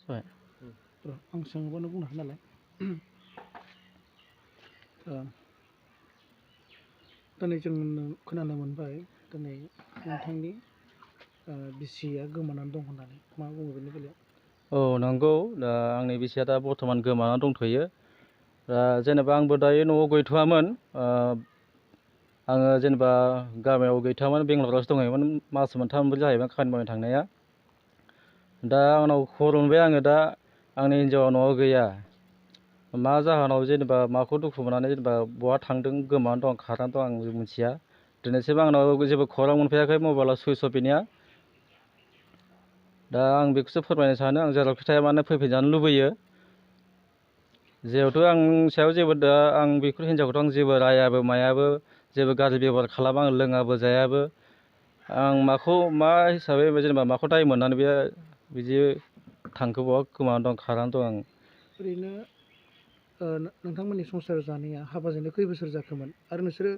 जाबाय आं सोङोबानो बुंनो हागोन नालाय दिनै जों खोनानो मोनबाय दिनै नोंथांनि बिसिया गोमानानै दं होननानै मा बुङो बेनि बेलायाव? औ नंगौ दा आंनि बिसिया दा बर्थमान गोमाना दंथ'यो दा जेनेबा आंबो दायो न'आव गैथ'वामोन आङो जेनेबा गामियाव गैथ'वामोन बेंगालरावसो दंहैयोमोन मास मोनथाम मोनब्रै जाहैबाय खामानि मावनो थांनाया दा आंनाव खबर मोनबाय आङो दा आंनि हिन्जावा न'आव गैया मा जाहोनाव जेनेबा माखौ दुखु मोननानै जेनेबा बहा थांदों गोमानानै दं खारनानै दं आं मिथिया दिनैसिम आंनाव जेबो खौरां मोनफैयाखै मबाइला सुइस अफ बिनिया दा आं बेखौसो फोरमायनो सानो आं जेरावखि थाया मानो फैफिनजानो लुबैयो जिहेथु आं सायाव जेबो दा आं बेखौ हिन्जावखौथ' आं जेबो रायाबो मायाबो जेबो गाज्रि बेबहार खालामा आं लोङाबो जायाबो आं मा हिसाबै जेनेबा माखौ दाय मोननानै बे बिदि थांखो बहा गोमानानै दं खारनानै दं आं ओरैनो नोंथांमोननि संसार जानाया हाबा जानाया खै बोसोर जाखोमोन आरो नोंसोरो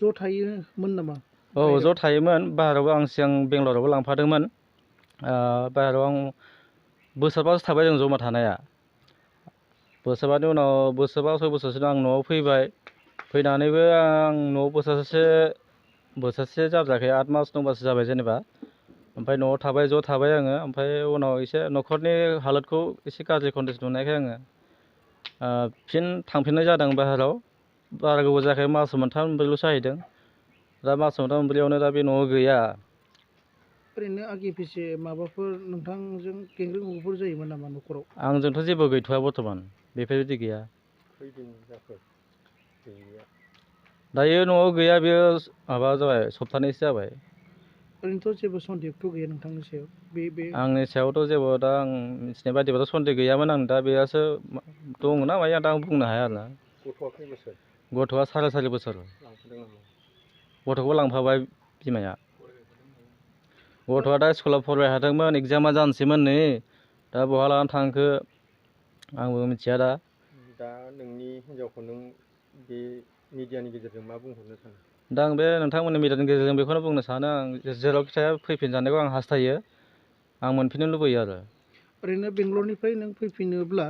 ज' थायोमोन नामा? औ ज' थायोमोन बाहेरायावबो आं सिगां बेंगालरावबो लांफादोंमोन बाहेरायाव आं बोसोरबासो थाबाय जों जमा थानाया बोसोरबानि उनाव बोसोरबा सय बोसोरसो आं न'आव फैबाय फैनानैबो आं न'आव बोसोरसे जाद्रायाखै 8 मास 9 माससो जाबाय जेनेबा ओमफ्राय न'आव थाबाय ज' थाबाय आङो ओमफ्राय उनाव एसे न'खरनि हालोदखौ एसे गाज्रि कन्डिसन नुनायखाय आङो फिन थांफिननाय जादों बाहेरायाव बारा गोबाव जायाखै मास मोनथाम मोनब्रैल'सो जाहैदों दा मास मोनथाम मोनब्रैयावनो दा बे न'आव गैया। ओरैनो आगे फिसे माबाफोर नोंथांजों गेंग्रो गुग्रुफोर जायोमोन नामा न'खराव? आंजोंथ' जेबो गैथ'वा बर्थमान बेफोरबायदि गैया। खैदिन जाखो गैया? दायो न'आव गैया बेयो माबा जाबाय सप्तानैसो जाबाय। ओरैनोथ' जेबो सन्देहथ' गैया नोंथांनि सायाव? आंनि सायावथ' जेबो दा आं मिथिनाय बायदिबाथ' सन्देह गैयामोन आं दा बेयासो दङ ना माया दा आं बुंनो हाया आरोना। गथ'आ खै बोसोर? गथ'आ 4.5 बोसोर। लांफादों नामा? गथ'खौ लांफाबाय बिमाया। गथ'आ दा स्कुलाव फरायबाय थादोंमोन एगजामा जानोसैमोन नै दा बहा लानानै थांखो आंबो मिथिया दा। दा नोंनि हिन्जावखौ नों बे मिडियानि गेजेरजों मा बुंहरनो सानो? दा आं बे नोंथांमोननि मिडियानि गेजेरजों बेखौनो बुंनो सानो आं जेरावखि थाया फैफिनजानायखौ आं हास्थायो आं मोनफिननो लुबैयो आरो। ओरैनो बेंगलरनिफ्राय नों फैफिनोब्ला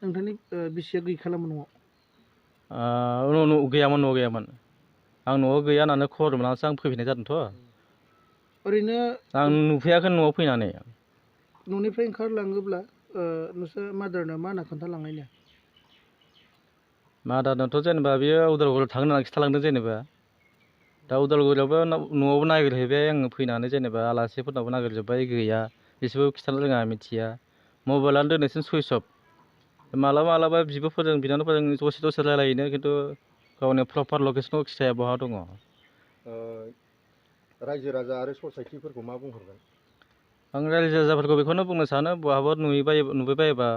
नोंथांनि बिसिया गैखालामोन न'आव? गैयामोन न'आव गैयामोन आं न'आव गैया होननानै खबर मोननानैसो आं फैफिननाय जादोंथ'। ओरैनो आं नुफैयाखै न'आव फैनानै। न'निफ्राय ओंखारलाङोब्ला नोंसोर मादारनो मा होनना खोन्थालांनायनो? मादारनोथ' जेनेबा बेयो उदालगुरियाव थांनो होननानै खिन्थालांदों जेनेबा दा उदालगुरियावबो न'आवबो नागिरहैबाय आङो फैनानै जेनेबा आलासिफोरनावबो नागिरजोब्बाय गैया बिसोरबो खिन्थानो रोङा मिथिया मबाइलानो दिनैसिम सुइस अफ मालाबा बिब'फोरजों बिनानावफोरजों दसे रायलायनो खिन्थु गावनि प्रपार लकेसनखौ खिथाया बहा दङ। रायजो राजा आरो ससाइटिफोरखौ मा बुंहरगोन? आं रायजो राजाफोरखौ बेखौनो बुंनो सानो बहाबा नुबायबायोबा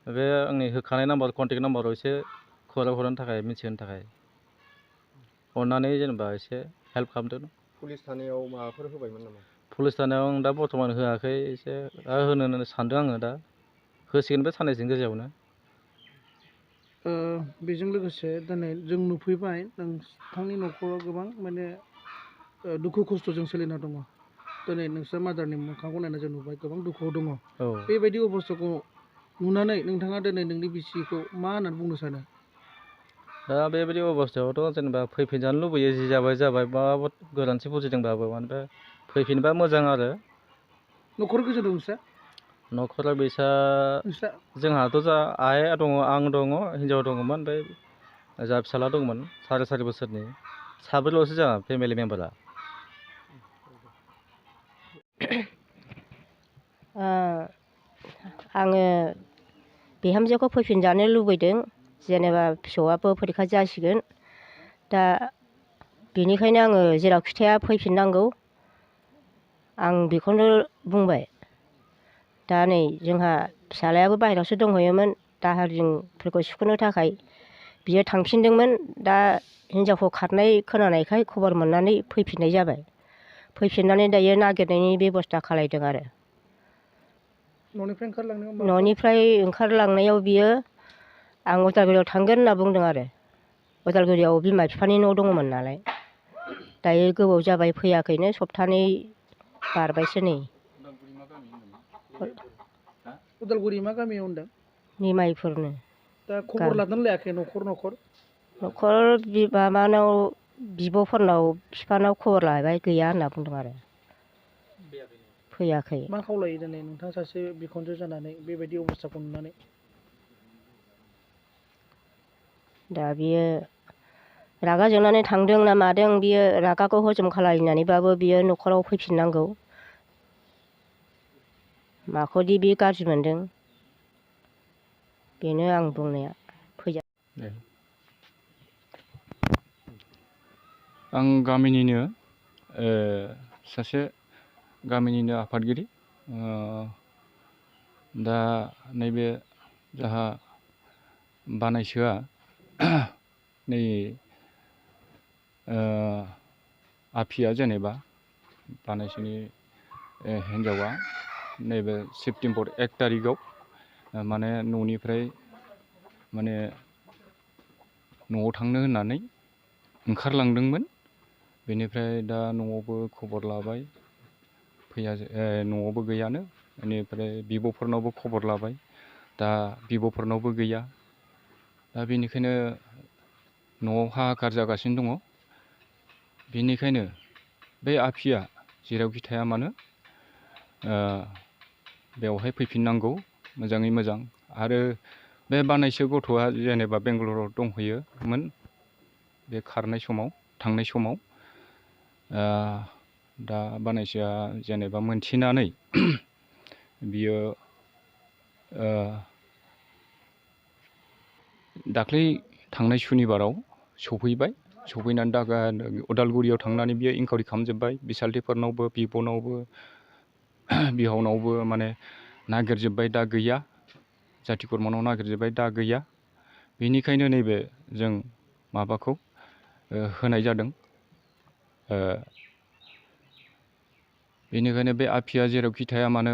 बे आंनि होखानाय नाम्बार कन्टेक्ट नाम्बाराव एसे खौरां हरनो थाखाय मिथिहोनो थाखाय अननानै जेनेबा एसे हेल्प खालामदो। पुलिस थानायाव माबाफोर होबायमोन नामा? पुलिस थानायाव आं दा बर्थमान होआखै एसे होनो सानदों आङो दा होसिगोन बे साननैसोनि गेजेरावनो। बेजों लोगोसे दिनै जों नुफैबाय नोंथांनि न'खराव गोबां माने दुखु खस्थ'जों सोलिना दङ दिनै नोंस्रा मादारनि मोखांखौ नायना जों नुबाय गोबां दुखुआव दङ। बेबायदि अबस्थाखौ नुनानै नोंथाङा दिनै नोंनि बिसिखौ मा होननानै बुंनो सानो? दा बेबायदि अबस्थायावथ' जेनेबा फैफिनजानो लुबैयो जि जाबाय माबा गोरोन्थि बुजिदोंबाबो माने फैफिनबा मोजां आरो। न'खर गोजोन दं नोंस्रा? न'खरा बैसा जोंहाथ' आइ दङ आं दङ हिन्जाव दङमोन ओमफ्राय जा फिसाला दंमोन 4.5 बोसोरनि साब्रैल'सो जोंहा फेमिलि मेम्बारा। आङो बिहामजोखौ फैफिनजानो लुबैदों जेनेबा फिसौआबो फरिखा जासिगोन दा बेनिखायनो आङो जेरावखि थाया फैफिननांगौ आं बेखौनो बुंबाय। दा नै जोंहा फिसालायाबो बाहेरायावसो दंहैयोमोन दाहार रिंफोरखौ सुख'नो थाखाय बियो थांफिनदोंमोन दा हिनजावखौ खारनाय खोनानायखाय खबर मोननानै फैफिननाय जाबाय फैफिननानै दायो नागिरनायनि बेब'स्था खालायदों आरो। न'निफ्राय ओंखारलांनायाव बियो आं उदालगुरियाव थांगोन होनना बुंदों आरो उदालगुरियाव बिमा बिफानि न' दङमोन नालाय दायो गोबाव जाबाय फैयाखैनो सप्तानै बारबायसो नै। उदालगुरि मा गामियाव होनदों? निमाइफोरनो दा खबर लादों लायाखै न'खर न'खर माबानाव बिब'फोरनाव बिफानाव खबर लाबाय गैया होनना बुंदों आरो फैयाखै। मा खावलायो दिनै नोंथाङा सासे बिखुनजो जानानै बेबायदि अबस्थाखौ नुनानै? दा बियो रागा जोंनानै थांदों ना मादों, बियो रागाखौ हजम खालायनानैबाबो बियो न'खराव फैफिननांगौ। माखौदि बे गाज्रि मोनदों बेनो आं बुंनाया। आं गामिनिनो सासे गामिनिनो आफादगिरि। दा नैबे जाहा बानायसोआ नै आफिया जेनेबा बानायसोनि हिन्जावा नैबे सेप्तेम्बर 1 तारिखआव माने न'निफ्राय माने न'आव थांनो होननानै ओंखारलांदोंमोन। बेनिफ्राय दा न'आवबो खबर लाबाय, न'आवबो गैयानो। बेनिफ्राय बिब'फोरनावबो खबर लाबाय, दा बिब'फोरनावबो गैया। दा बेनिखायनो न'आव हाहाकार जागासिनो दङ। बेनिखायनो बे आफिया जेरावखि थाया मानो बेवहाय फैफिननांगौ मोजाङै मोजां। आरो बे बानायसो गथ'आ जेनेबा बेंगालराव दंहैयोमोन बे थांनाय समाव। दा बानायसोआ जेनेबा मोनथिनानै बियो दाख्लै थांनाय सुनिबाराव सफैबाय। सफैनानै दा उदालगुरियाव थांनानै बियो इनकुवारि खालामजोब्बाय। बिसालथेफोरनावबो, बिब'नावबो, बिहावनावबो माने नागिरजोब्बाय, दा गैया। जाथि खुरमानाव नागिरजोब्बाय, दा गैया। बेनिखायनो नैबे जों माबाखौ होनाय जादों। बेनिखायनो बे आफिया जेरावखि थाया मानो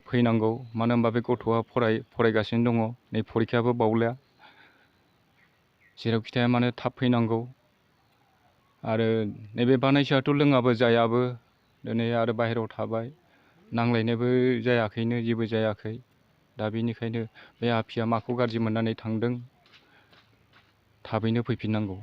फैनांगौ। मानो होनबा बे गथ'आ फरायगासिनो दङ, नै फरिखायाबो बावला। जेरावखि थाया मानो थाब फैनांगौ। आरो नैबे बानायसोआथ' लोङाबो जायाबो, दिनै आरो बाहेरायाव थाबाय, नांलायनायबो जायाखैनो, जेबो जायाखै। दा बेनिखायनो बे आफिया माखौ गाज्रि मोननानै थांदों, थाबैनो फैफिननांगौ।